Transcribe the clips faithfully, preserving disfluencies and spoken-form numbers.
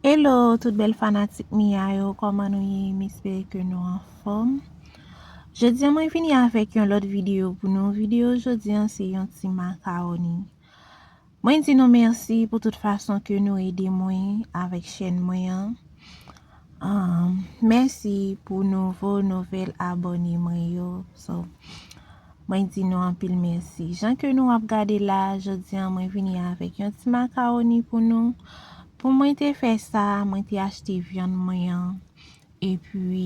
Hello tout bèl fanatik Mia yo, kòman nou ye? M espere ke nou anfòm. Jodi a mwen vini avèk yon lòt videyo pou nou. Videyo jodi a se yon ti makawoni. Mwen di nou mèsi pou tout fason ke nou ede mwen avèk chèn mwen an. Um, mèsi pou nouvo nouvèl abòne mwen yo. So, mwen di nou anpil mèsi. Jan ke nou ap gade la, jodi a mwen vini avèk yon ti makawoni pou nou. Pou mwen te fè sa, mwen te achte vyann mwen an. Epi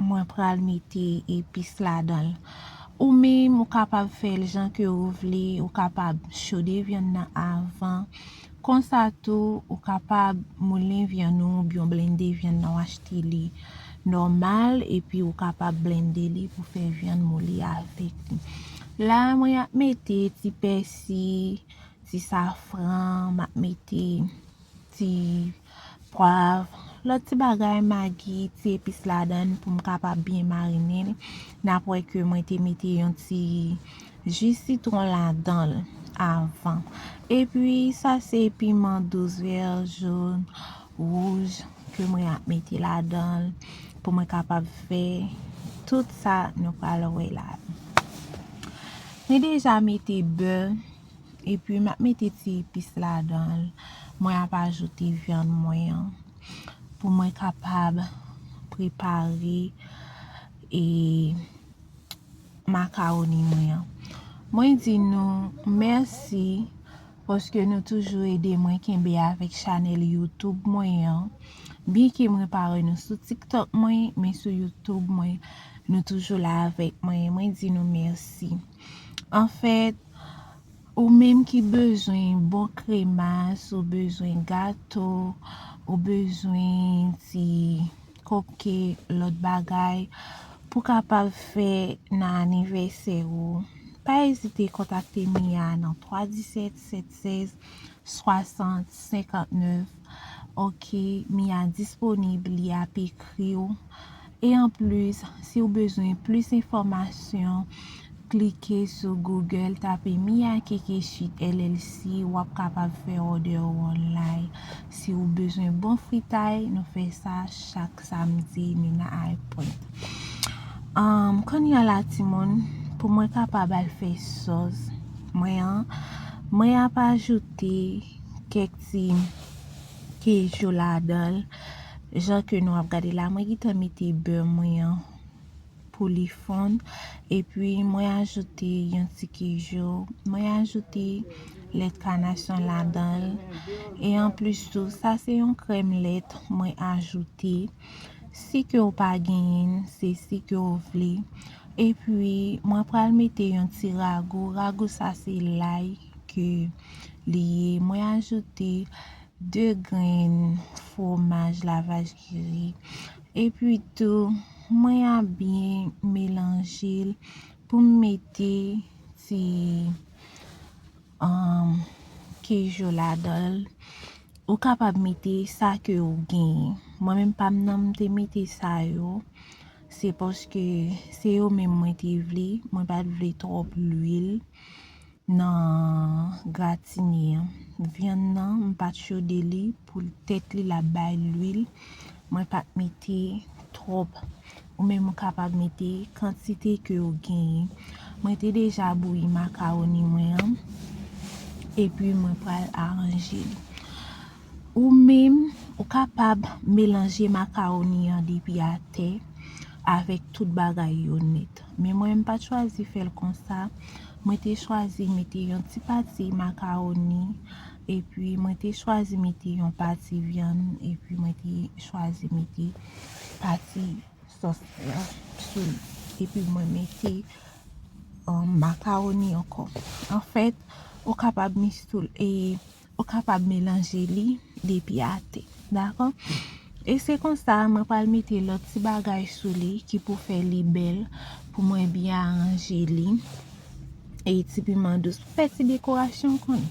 mwen pral mete epis ladan l. Ou menm ou kapab fè l jan ke ou vle, ou kapab chode vyann nan avan. Konsa tou, ou kapab moulen vyann ou oubyen blende vyann nan, ou achte li nòmal, epi ou kapab blende li pou fè vyann moule avèk li. La, mwen ap mete ti pèsi, ti safran, m ap mete ti pwav, lòt ti bagay, magi, ti epis ladan l pou m kapab byen marinen l. N ap wè ke mwen te mete yon ti ji sitwon ladan l avan. Epi sa se piman dous, vè, jòn, wouj ke mwen ap mete ladan l pou mwen kapab fè tout sa nou pral wè la. Mwen deja mete bè, epi m ap mete ti epis ladan l. Mwen ap ajoute vyann mwen an pou mwen kapab prepare e makawoni mwen an. Mwen di nou mèsi paske nou toujou ede mwen kenbe avèk chanèl YouTube mwen an. Byenke mwen pa wè nou sou TikTok mwen, men sou YouTube mwen, nou toujou la avèk mwen. Mwen di nou mèsi. Anfèt, ou menm ki bezwen bon kremas, ou bezwen gato, ou bezwen ti kopkek, lòt bagay pou kapab fè nan anivèsè ou, pa ezite kontakte Mia nan twa disèt sèt sèz swasant senkant nèf. Oke, Mia disponib, li ap ekri w. E anplis, si w bezwen plis enfòmasyon, klike sou Google, tape Mia Keke Suite L L C, w ap kapab fè òdè w online. Si w bezwen bon fritay, nou fè sa chak samdi, Mina I print. Um, kounye a la, timoun, pou mwen kapab al fè sòs mwen an, mwen ap ajoute kèk ti keju ladan l. Jan ke nou ap gade la, mwen gentan mete bè mwen an pou li fonn. Epi mwen ajoute yon ti keju. Mwen ajoute lèt kanasyon ladan l. E anplis tou, sa se yon krèm lèt mwen ajoute. Si ke w pa genyen l, se si ke w vle. Epi mwen pral mete yon ti ragou. Ragou sa se lay ke li ye. Mwen ajoute de grenn fwomaj lavaj kiri. Epi tou, mwen ap byen melanje l pou m mete ti, um, keju ladan l. Ou kapab mete sa ke ou genyen. Mwen menm pa m nan, m te mete sa yo. Se paske se yo menm mwen te vle. Mwen pa t vle twòp lwil nan gratine an. Vyann nan, m pa t chode li pou tèt li l ap bay lwil. Mwen pa t mete twòp. Ou menm ou kapab mete kantite ke ou genyen. Mwen te deja bouyi makawoni mwen an. Epi mwen pral aranje li. Ou menm, ou kapab melanje makawoni an depi atè avèk tout bagay yo nèt. Men mwen, m pa t chwazi fè l konsa. Mwen te chwazi mete yon ti pati makawoni, epi mwen te chwazi mete yon pati vyann, epi mwen te chwazi mete pati sòs la sou li. Epi mwen mete, um, makawoni ankò. Anfèt, ou kapab mistoule, e, ou kapab melanje li depi atè. Dakò? E se konsa, mwen pral mete lòt ti bagay sou li ki pou fè li bèl, pou mwen byen aranje li. E ti piman dous pou fè ti dekorasyon konnen.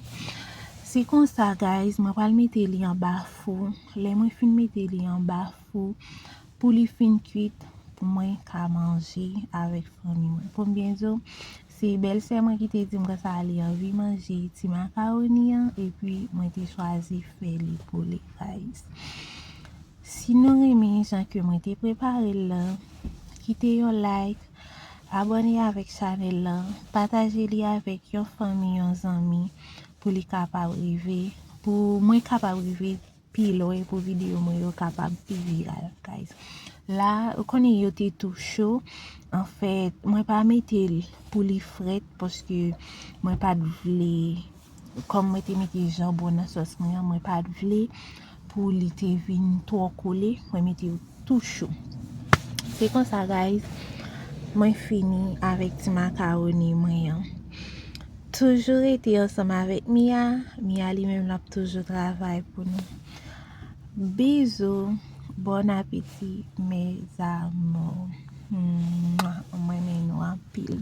Se konsa, guys, mwen pral mete li anba fou. Lè mwen fin mete li anba fou, pou li fin kuit, pou mwen ka manje avèk fanmi mwen. Pou m byen di w, se bèlsè mwen ki te di m konsa li anvi manje ti makawoni an, epi mwen te chwazi fè li pou li, guys. Si nou renmen jan ke mwen te prepare l lan, kite yon like, abòne avèk chanèl lan, pataje li avèk yon fanmi, yon zanmi, pou li kapab rive, pou mwen kapab rive pi lwen, pou videyo mwen yo kapab pi viral, guys. La, ou konnen yo te tou cho. Anfèt, mwen pa mete l pou li frèt, paske mwen pa t vle, kòm mwen te mete janbon nan sòs mwen an, mwen pa t vle pou li te vin twò kole, mwen mete yo tou cho. Se konsa, guys, mwen fini avèk ti makawoni mwen an. Toujou rete ansanm avèk Mia. Mia li menm l ap toujou travay pou nou. Bizou, bon apeti, mes amours. Mwa, mwen renmen nou anpil.